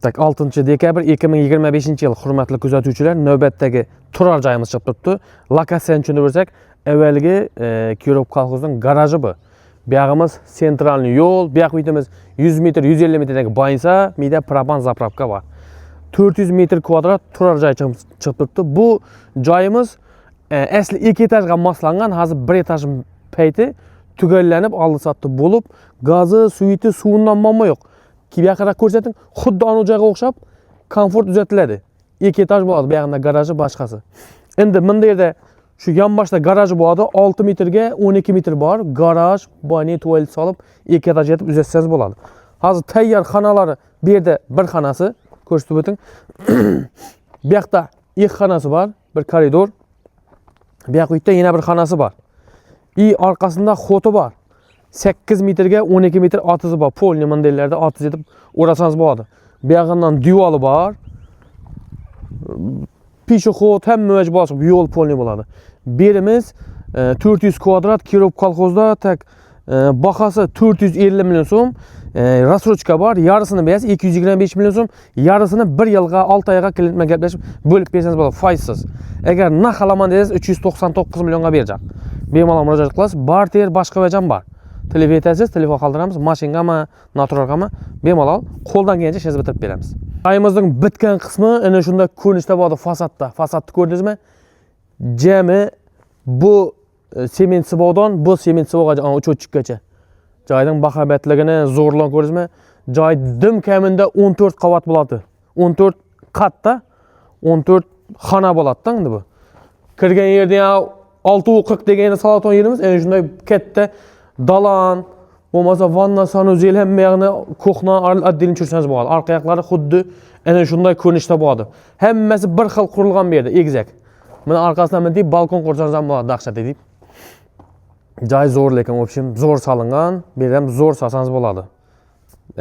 Так, 6 dekabr 2025 yil, hurmatli kuzatuvchilar, navbatdagi turar joyimiz chiqib turibdi. Lokatsiyani tushunib bersak, avvalgi Kirov kolxozining garaji bu. Buyog'imiz центральный yo'l, bu yoq uyimiz 100 metr, 150 metrdagi больница, miyda propan заправка bor. 400 metr kvadrat turar joy chiqib turibdi. Bu joyimiz asli 2 etajga moslangan, hozir 1 etaj payti tugallanib oldi sotdi bo'lib, gazi, suviti, suvidan muammo yo'q. Bu yoqqa ko'rsating, xuddi anu joyga o'xshab komfort tuzatiladi. 2 etaj bo'ladi, bu yog'ida garaji boshqasi. Endi bunda yerda shu yonboshda garaji bo'ladi, 6 metrga 12 metr bor. Garaj, баня, tualet solib, 2 etaj etib uzatsangiz bo'ladi. Hozir tayyor xonalari bu yerda bir xonasi ko'rsatib o'ting. Bu yoqda ikki xonasi bor, bir koridor. Bu yoq uyda yana bir xonasi bor. И orqasida ход i bor. 8 metrga 12 metr otizi bor. Полный modellarda otiz etib o'rasangiz bo'ladi. Bu yog'idan devori bor. Пешеход hamma vaj bosib yo'l полный bo'ladi. Berimiz 400 kvadrat Kirov kolxozda так bahasi 450 million so'm. Рассрочка bor, yarısini berasiz 225 million so'm, yarısini 1 yilga 6 oyga klient bilan gaplashib bo'lib bersangiz bo'ladi, foizsiz. Agar naq olaman desangiz 399 millionga berajak. Bemalol murojaat qilasiz. Barter boshqa vajam bor. Telefon etasiz, telefon qoldiramiz, mashinagami, naturalgami bemalol qo'ldan kelgancha ishingizni bitirib beramiz. Joyimizning bitgan qismi ana shunday ko'rinishda bo'ladi fasadda. Fasadni ko'rdingizmi? Jami bu sement sivovdan bu sement sivovgacha, учётчик gacha. Joyning bahobatligini, zo'rligini ko'rdingizmi? Joy dim kamida 14 qavat bo'ladi. 14 qatda 14 xona bo'ladi endi bu. Kirgan yerda ya 6.40 degan salon yerimiz ana shunday katta dalan, bo'lmasa vanna, санузел, hamma yog'ini кухня отдельно tushirsangiz bo'ladi. Orqa yoqlari xuddi ana shunday ko'rinishda bo'ladi. Hammasi bir xil qurilgan bu yerda, egizak. Buni orqasidan bunday balkon qursangiz ham bo'ladi, dahshat deydi. Joy zo'r lekin, в общем, zo'r solingan. Bu yerda ham zo'r solsangiz bo'ladi.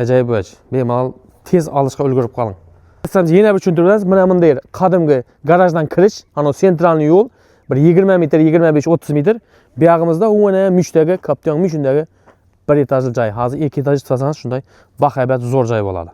Ajoyib vaj. Bemalol tez olishga ulgurib qoling. Masalan, yana bir tushuntirib o'tamiz. Mana bunday qadimgi garajdan kirish, ana центральный yo'l bir 20 metr, 25-30 metr. Bu yog'imizda uni mushdagi, kapton mushundagi bir etajli joy. Hozir ikki etaj tutsangiz shunday bahobat zo'r joy bo'ladi.